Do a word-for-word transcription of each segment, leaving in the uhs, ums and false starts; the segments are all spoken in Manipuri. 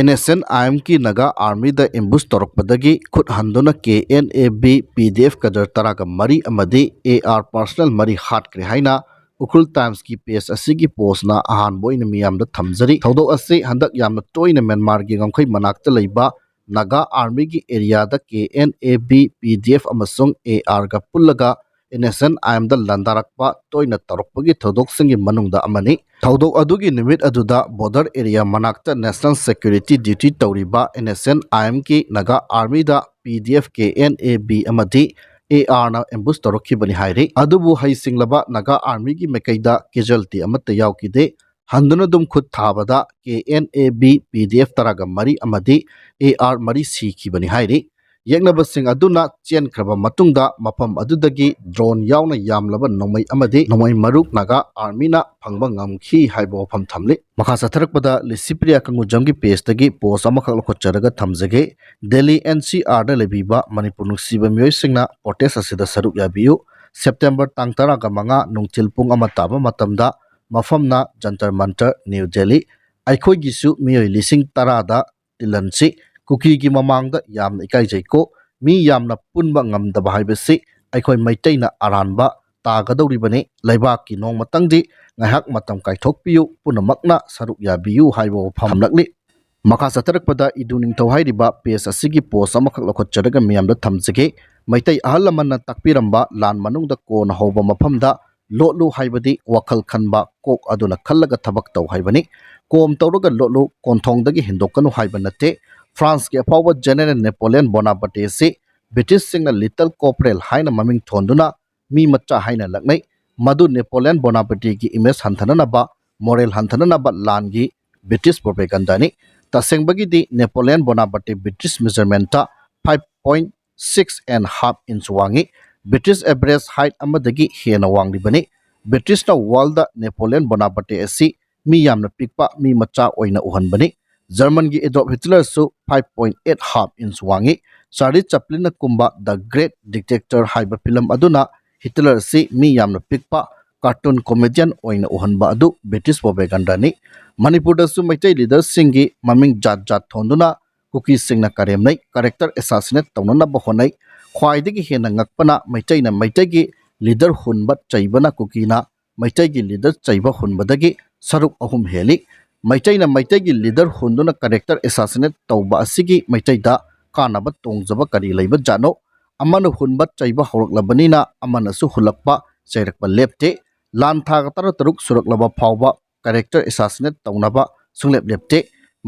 NSCN-IM-ꯀꯤ ꯅꯥꯒꯥ ꯑꯥꯔꯃꯤꯗ ꯑꯦꯝꯕꯨꯁ ꯇꯧꯔꯛꯄꯗꯒꯤ ꯈꯨꯠ ꯍꯟꯗꯨꯅ KNA-B PDF ꯀꯦꯗꯔ ꯇꯔꯥꯒ ꯃꯔꯤ ꯑꯃꯗꯤ AR personnel ꯃꯔꯤ ꯍꯥꯠꯈ꯭ꯔꯦ ꯍꯥꯏꯅ ꯎꯈ꯭ꯔꯨꯜ ꯇꯥꯏꯝꯁꯀꯤ ꯄꯦꯖ ꯑꯁꯤꯒꯤ ꯄꯣꯁꯅ ꯑꯍꯥꯟꯕ ꯑꯣꯏꯅ ꯃꯤꯌꯥꯝꯗ ꯊꯝꯖꯔꯤ꯫ ꯊꯧꯗꯣꯛ ꯑꯁꯤ ꯍꯟꯗꯛ ꯌꯥꯝꯅ ꯇꯣꯏꯅ ꯃ꯭ꯌꯥꯟꯃꯥꯔꯒꯤ ꯉꯝꯈꯩ ꯃꯅꯥꯛꯇ ꯂꯩꯕ ꯅꯥꯒꯥ ꯑꯥꯔꯃꯤꯒꯤ ꯑꯦꯔꯤꯌꯥꯗ KNA-B PDF ꯑꯃꯁꯨꯡ AR-ꯒ ꯄꯨꯜꯂꯒ NSCN-IM-ꯗ ꯂꯥꯟꯗꯥꯔꯛꯄ ꯇꯣꯏꯅ ꯇꯧꯔꯛꯄꯒꯤ ꯊꯧꯗꯣꯛꯁꯤꯡꯒꯤ ꯃꯅꯨꯡꯗ ꯑꯃꯅꯤ꯫ ꯊꯧꯗꯣꯛ ꯑꯗꯨꯒꯤ ꯅꯨꯃꯤꯠ ꯑꯗꯨꯗ ꯕꯣꯔꯗꯔ ꯑꯦꯔꯤꯌꯥ ꯃꯅꯥꯛꯇ National Security Duty ꯇꯧꯔꯤꯕ NSCN-IM-ꯒꯤ ꯅꯥꯒꯥ ꯑꯥꯔꯃꯤꯗ PDF, KNA-B ꯑꯃꯗꯤ AR-ꯅ ꯑꯦꯝꯕꯨꯁ ꯇꯧꯔꯛꯈꯤꯕꯅꯤ ꯍꯥꯏꯔꯤ꯫ ꯑꯗꯨꯕꯨ ꯍꯩꯁꯤꯡꯂꯕ ꯅꯥꯒꯥ ꯑꯥꯔꯃꯤꯒꯤ ꯃꯥꯏꯀꯩꯗ casualty ꯑꯃꯠꯇ ꯌꯥꯎꯈꯤꯗꯦ꯫ ꯍꯟꯗꯨꯅ ꯑꯗꯨꯝ ꯈꯨꯠ ꯊꯥꯕꯗ KNA-B PDF ꯇꯔꯥꯒ ꯃꯔꯤ ꯑꯃꯗꯤ AR ꯃꯔꯤ ꯁꯤꯈꯤꯕꯅꯤ ꯍꯥꯏꯔꯤ꯫ ꯌꯦꯛꯅꯕꯁꯤꯡ ꯑꯗꯨꯅ ꯆꯦꯟꯈ꯭ꯔꯕ ꯃꯇꯨꯡꯗ ꯃꯐꯝ ꯑꯗꯨꯗꯒꯤ drone ꯌꯥꯎꯅ ꯌꯥꯝꯂꯕ ꯅꯣꯡꯃꯩ ꯑꯃꯗꯤ ꯅꯣꯡꯃꯩ ꯃꯔꯨ ꯅꯥꯒꯥ ꯑꯥꯔꯃꯤꯅ ꯐꯪꯕ ꯉꯝꯈꯤ ꯍꯥꯏꯕ ꯋꯥꯐꯝ ꯊꯝꯂꯤ꯫ ꯃꯈꯥ ꯆꯠꯊꯔꯛꯄꯗ ꯂꯤꯁꯤꯄ꯭ꯔꯤꯌꯥ ꯀꯪꯒꯨꯖꯝꯒꯤ ꯄꯦꯖꯇꯒꯤ ꯄꯣꯁ ꯑꯃꯈꯛ ꯂꯧꯈꯠꯆꯔꯒ ꯊꯝꯖꯒꯦ꯫ ꯗꯦꯜꯂꯤ NCR-ꯗ ꯂꯩꯕꯤꯕ ꯃꯅꯤꯄꯨꯔ ꯅꯨꯡꯁꯤꯕ ꯃꯤꯑꯣꯏꯁꯤꯡꯅ ꯄ꯭ꯔꯣꯇꯦꯁ ꯑꯁꯤꯗ ꯁꯔꯨꯛ ꯌꯥꯕꯤꯌꯨ꯫ ꯁꯦꯞꯇꯦꯝꯕꯔ ꯇꯥꯡ ꯇꯔꯥꯒ ꯃꯉꯥ ꯅꯨꯡꯊꯤꯜ ꯄꯨꯡ ꯑꯃ ꯇꯥꯕ ꯃꯇꯝꯗ ꯃꯐꯝꯅ ꯖꯟꯇꯔ ꯃꯟꯇꯔ, ꯅ꯭ꯌꯨ ꯗꯦꯜꯂꯤ꯫ ꯑꯩꯈꯣꯏꯒꯤꯁꯨ ꯃꯤꯑꯣꯏ ꯂꯤꯁꯤꯡ ꯇꯔꯥꯗ ꯇꯤꯜꯍꯟꯁꯤ꯫ ꯀꯨꯀꯤꯒꯤ ꯃꯃꯥꯡꯗ ꯌꯥꯝꯅ ꯏꯀꯥꯏꯖꯩꯀꯣ꯫ ꯃꯤ ꯌꯥꯝꯅ ꯄꯨꯟꯕ ꯉꯝꯗꯕ ꯍꯥꯏꯕꯁꯤ ꯑꯩꯈꯣꯏ ꯃꯩꯇꯩꯅ ꯑꯔꯥꯟꯕ ꯇꯥꯒꯗꯧꯔꯤꯕꯅꯤ꯫ ꯂꯩꯕꯥꯛꯀꯤ ꯅꯣꯡꯃꯇꯪꯗꯤ ꯉꯥꯏꯍꯥꯛ ꯃꯇꯝ ꯀꯥꯏꯊꯣꯛꯄꯤꯌꯨ, ꯄꯨꯝꯅꯃꯛꯅ ꯁꯔꯨꯛ ꯌꯥꯕꯤꯌꯨ ꯍꯥꯏꯕ ꯋꯥꯐꯝ ꯊꯝꯂꯛꯂꯤ꯫ ꯃꯈꯥ ꯆꯠꯊꯔꯛꯄꯗ ꯏꯗꯨ ꯅꯤꯡꯊꯧ ꯍꯥꯏꯔꯤꯕ ꯄꯦꯖ ꯑꯁꯤꯒꯤ ꯄꯣꯁ ꯑꯃꯈꯛ ꯂꯧꯈꯠꯆꯔꯒ ꯃꯤꯌꯥꯝꯗ ꯊꯝꯖꯒꯦ꯫ ꯃꯩꯇꯩ ꯑꯍꯜ ꯂꯃꯟꯅ ꯇꯥꯛꯄꯤꯔꯝꯕ ꯂꯥꯟ ꯃꯅꯨꯡꯗ ꯀꯣꯟꯅ ꯍꯧꯕ ꯃꯐꯝꯗ ꯂꯣꯠꯂꯨ ꯍꯥꯏꯕꯗꯤ ꯋꯥꯈꯜ ꯈꯟꯕ ꯀꯣꯛ ꯑꯗꯨꯅ ꯈꯜꯂꯒ ꯊꯕꯛ ꯇꯧ ꯍꯥꯏꯕꯅꯤ꯫ ꯀꯣꯝ ꯇꯧꯔꯒ ꯂꯣꯠꯂꯨ, ꯀꯣꯟꯊꯣꯡꯗꯒꯤ ꯍꯦꯟꯗꯣꯛꯀꯅꯨ ꯍꯥꯏꯕ ꯅꯠꯇꯦ꯫ ꯐ꯭ꯔꯥꯟꯁꯀꯤ ꯑꯐꯥꯎꯕ ꯖꯦꯅꯦꯔꯦꯜ ꯅꯦꯄꯣꯂꯤꯌꯟ ꯕꯣꯅꯥꯄꯥꯔꯇꯦ ꯑꯁꯤ ꯕ꯭ꯔꯤꯇꯤꯁꯁꯤꯡꯅ ꯂꯤꯇꯜ ꯀꯣꯄꯔꯦꯜ ꯍꯥꯏꯅ ꯃꯃꯤꯡ ꯊꯣꯟꯗꯨꯅ ꯃꯤ ꯃꯆꯥ ꯍꯥꯏꯅ ꯂꯛꯅꯩ꯫ ꯃꯗꯨ ꯅꯦꯄꯣꯂꯤꯌꯟ ꯕꯣꯅꯥꯄꯥꯔꯇꯦꯒꯤ ꯏꯃꯦꯖ ꯍꯟꯊꯅꯅꯕ, ꯃꯣꯔꯦꯜ ꯍꯟꯊꯅꯅꯕ ꯂꯥꯟꯒꯤ ꯕ꯭ꯔꯤꯇꯤꯁ ꯄ꯭ꯔꯣꯄꯦꯒꯟꯗꯥꯅꯤ꯫ ꯇꯁꯦꯡꯕꯒꯤꯗꯤ Napoleon Bonaparte British measurement five point six and half inch ꯋꯥꯡꯉꯤ꯫ ꯕ꯭ꯔꯤꯇꯤꯁ ꯑꯦꯚꯔꯦꯖ ꯍꯥꯏꯠ ꯑꯃꯗꯒꯤ ꯍꯦꯟꯅ ꯋꯥꯡꯂꯤꯕꯅꯤ꯫ ꯕ꯭ꯔꯤꯇꯤꯁꯅ ꯋꯥꯔꯜꯗ ꯅꯦꯄꯣꯂꯤꯌꯟ ꯕꯣꯅꯥꯄꯥꯔꯇꯦ ꯑꯁꯤ ꯃꯤ ꯌꯥꯝꯅ ꯄꯤꯛꯄ, ꯃꯤ ꯃꯆꯥ ꯑꯣꯏꯅ ꯎꯍꯟꯕꯅꯤ꯫ ꯖꯔꯃꯟꯒꯤ ꯑꯦꯗꯣꯜꯐ ꯍꯤꯇꯂꯔꯁꯨ five point eight half inch ꯋꯥꯡꯉꯤ꯫ ꯆꯥꯔꯂꯤ ꯆꯥꯄ꯭ꯂꯤꯟꯅ ꯀꯨꯝꯕ The Great Dictator ꯍꯥꯏꯕ ꯐꯤꯂꯝ ꯑꯗꯨꯅ ꯍꯤꯇꯂꯔ ꯑꯁꯤ ꯃꯤ ꯌꯥꯝꯅ ꯄꯤꯛꯄ, cartoon comedian ꯑꯣꯏꯅ ꯎꯍꯟꯕ ꯑꯗꯨ British propaganda ꯅꯤ꯫ ꯃꯅꯤꯄꯨꯔꯗꯁꯨ ꯃꯩꯇꯩ ꯂꯤꯗꯔꯁꯤꯡꯒꯤ ꯃꯃꯤꯡ ꯖꯥꯠ ꯖꯥꯠ ꯊꯣꯟꯗꯨꯅ ꯀꯨꯀꯤꯁꯤꯡꯅ ꯀꯔꯦꯝꯅꯩ, character assassinate ꯇꯧꯅꯅꯕ ꯍꯣꯠꯅꯩ꯫ ꯈ꯭ꯋꯥꯏꯗꯒꯤ ꯍꯦꯟꯅ ꯉꯛꯄꯅ ꯃꯩꯇꯩꯅ ꯃꯩꯇꯩꯒꯤ ꯂꯤꯗꯔ ꯍꯨꯟꯕ ꯆꯩꯕꯅ ꯀꯨꯀꯤꯅ ꯃꯩꯇꯩꯒꯤ ꯂꯤꯗꯔ ꯆꯩꯕ ꯍꯨꯟꯕꯗꯒꯤ ꯁꯔꯨꯛ ꯑꯍꯨꯝ ꯍꯦꯜꯂꯤ꯫ ꯃꯩꯇꯩꯅ ꯃꯩꯇꯩꯒꯤ ꯂꯤꯗꯔ ꯍꯨꯟꯗꯨꯅ character assassinate ꯇꯧꯕ ꯑꯁꯤꯒꯤ ꯃꯩꯇꯩꯗ ꯀꯥꯟꯅꯕ ꯇꯣꯡꯖꯕ ꯀꯔꯤ ꯂꯩꯕ ꯖꯥꯠꯅꯣ? ꯑꯃꯅ ꯍꯨꯟꯕ ꯆꯩꯕ ꯍꯧꯔꯛꯂꯕꯅꯤꯅ ꯑꯃꯅꯁꯨ ꯍꯨꯜꯂꯛꯄ ꯆꯩꯔꯛꯄ ꯂꯦꯞꯇꯦ꯫ ꯂꯥꯟ ꯊꯥ ꯇꯔꯥꯇꯔꯨꯛ ꯁꯨꯔꯛꯂꯕ ꯐꯥꯎꯕ character assassinate ꯇꯧꯅꯕ ꯁꯨꯡꯂꯦꯞ ꯂꯦꯞꯇꯦ꯫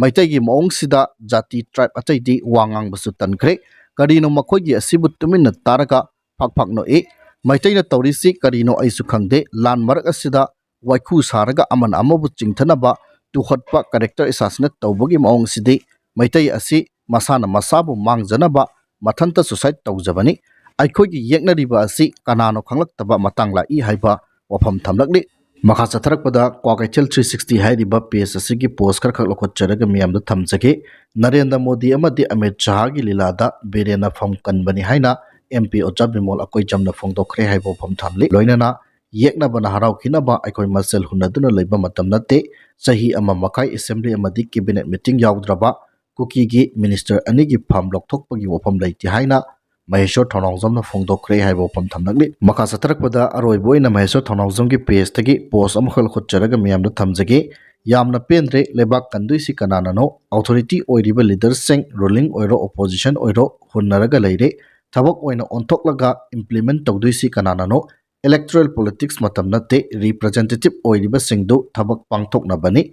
ꯃꯩꯇꯩꯒꯤ ꯃꯑꯣꯡꯁꯤꯗ ꯖꯥꯇꯤ tribe ꯑꯇꯩꯗꯤ ꯋꯥ ꯉꯥꯡꯕꯁꯨ ꯇꯟꯈ꯭ꯔꯦ꯫ ꯀꯔꯤꯅꯣ ꯃꯈꯣꯏꯒꯤ ꯑꯁꯤꯕꯨ ꯇꯨꯃꯤꯟꯅ ꯇꯥꯔꯒ ꯐꯥꯛ ꯐꯥꯛ ꯅꯣꯛꯏ? ꯃꯩꯇꯩꯅ ꯇꯧꯔꯤꯁꯤ ꯀꯔꯤꯅꯣ ꯑꯩꯁꯨ ꯈꯪꯗꯦ꯫ ꯂꯥꯟ ꯃꯔꯛ ꯑꯁꯤꯗ ꯋꯥꯏꯈꯨ ꯁꯥꯔꯒ ꯑꯃꯅ ꯑꯃꯕꯨ ꯆꯤꯡꯊꯅꯕ ꯇꯨꯈꯠꯄ, character assassinate ꯇꯧꯕꯒꯤ ꯃꯑꯣꯡꯁꯤꯗꯤ ꯃꯩꯇꯩ ꯑꯁꯤ ꯃꯁꯥꯅ ꯃꯁꯥꯕꯨ ꯃꯥꯡꯖꯅꯕ ꯃꯊꯟꯇ suicide ꯇꯧꯖꯕꯅꯤ꯫ ꯑꯩꯈꯣꯏꯒꯤ ꯌꯦꯛꯅꯔꯤꯕ ꯑꯁꯤ ꯀꯅꯥꯅꯣ ꯈꯪꯂꯛꯇꯕ ꯃꯇꯥꯡ ꯂꯥꯛꯏ ꯍꯥꯏꯕ ꯋꯥꯐꯝ ꯊꯝꯂꯛꯂꯤ꯫ ꯃꯈꯥ ꯆꯠꯊꯔꯛꯄꯗ ꯀ꯭ꯋꯥꯀꯩꯊꯦꯜ three sixty ꯍꯥꯏꯔꯤꯕ page ꯑꯁꯤꯒꯤ post ꯈꯔꯈꯛ ꯂꯧꯈꯠꯆꯔꯒ ꯃꯤꯌꯥꯝꯗ ꯊꯝꯖꯒꯦ꯫ ꯅꯔꯦꯟꯗ꯭ꯔ ꯃꯣꯗꯤ ꯑꯃꯗꯤ ꯑꯃꯤꯠ ꯁꯍꯥꯒꯤ ꯂꯤꯂꯥꯗ ꯕꯤꯔꯦꯟꯅ ꯐꯝ ꯀꯟꯕꯅꯤ ꯍꯥꯏꯅ M P ꯑꯣꯖꯥ ꯕꯤꯃꯣꯜ ꯑꯀꯣꯏꯖꯝꯅ ꯐꯣꯡꯗꯣꯛꯈ꯭ꯔꯦ ꯍꯥꯏꯕ ꯋꯥꯐꯝ ꯊꯝꯂꯤ꯫ ꯂꯣꯏꯅꯅ ꯌꯦꯛꯅꯕꯅ ꯍꯔꯥꯎꯈꯤꯅꯕ ꯑꯩꯈꯣꯏ ꯃꯁꯦꯜ ꯍꯨꯟꯅꯗꯨꯅ ꯂꯩꯕ ꯃꯇꯝ ꯅꯠꯇꯦ꯫ ꯆꯍꯤ ꯑꯃ ꯃꯈꯥꯏ assembly ꯑꯃꯗꯤ cabinet meeting ꯌꯥꯎꯗ꯭ꯔꯕ ꯀꯨꯀꯤꯒꯤ minister ꯑꯅꯤꯒꯤ ꯐꯝ ꯂꯧꯊꯣꯛꯄꯒꯤ ꯋꯥꯐꯝ ꯂꯩꯇꯦ ꯍꯥꯏꯅ ꯃꯍꯦꯁꯣꯔ ꯊꯧꯅꯥꯎꯖꯝꯅ ꯐꯣꯡꯗꯣꯛꯈ꯭ꯔꯦ ꯍꯥꯏꯕ ꯋꯥꯐꯝ ꯊꯝꯂꯛꯂꯤ꯫ ꯃꯈꯥ ꯆꯠꯊꯔꯛꯄꯗ ꯑꯔꯣꯏꯕ ꯑꯣꯏꯅ ꯃꯍꯦꯁꯣꯔ ꯊꯧꯅꯥꯎꯖꯝꯒꯤ pageꯇꯒꯤ post ꯑꯃꯈꯛ ꯂꯧꯈꯠꯆꯔꯒ ꯃꯤꯌꯥꯝꯗ ꯊꯝꯖꯒꯦ꯫ ꯌꯥꯝꯅ ꯄꯦꯟꯗ꯭ꯔꯦ, ꯂꯩꯕꯥꯛ ꯀꯟꯗꯣꯏꯁꯤ ꯀꯅꯥꯅꯅꯣ? Authority ꯑꯣꯏꯔꯤꯕ leaderꯁꯤꯡ, ruling ꯑꯣꯏꯔꯣ opposition ꯑꯣꯏꯔꯣ, ꯍꯨꯟꯅꯔꯒ ꯂꯩꯔꯦ꯫ ꯊꯕꯛ ꯑꯣꯏꯅ ꯑꯣꯟꯊꯣꯛꯂꯒ implement ꯇꯧꯗꯣꯏꯁꯤ ꯀꯅꯥꯅꯅꯣ? Electoral politics ꯃꯇꯝ ꯅꯠꯇꯦ, representative ꯑꯣꯏꯔꯤꯕꯁꯤꯡꯗꯨ ꯊꯕꯛ ꯄꯥꯡꯊꯣꯛꯅꯕꯅꯤ,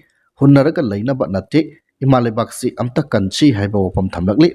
ꯍꯨꯟꯅꯔꯒ ꯂꯩꯅꯕ ꯅꯠꯇꯦ꯫ ꯏꯃꯥ ꯂꯩꯕꯥꯛꯁꯤ ꯑꯝꯇ ꯀꯟꯁꯤ ꯍꯥꯏꯕ ꯋꯥꯐꯝ ꯊꯝꯂꯛꯂꯤ꯫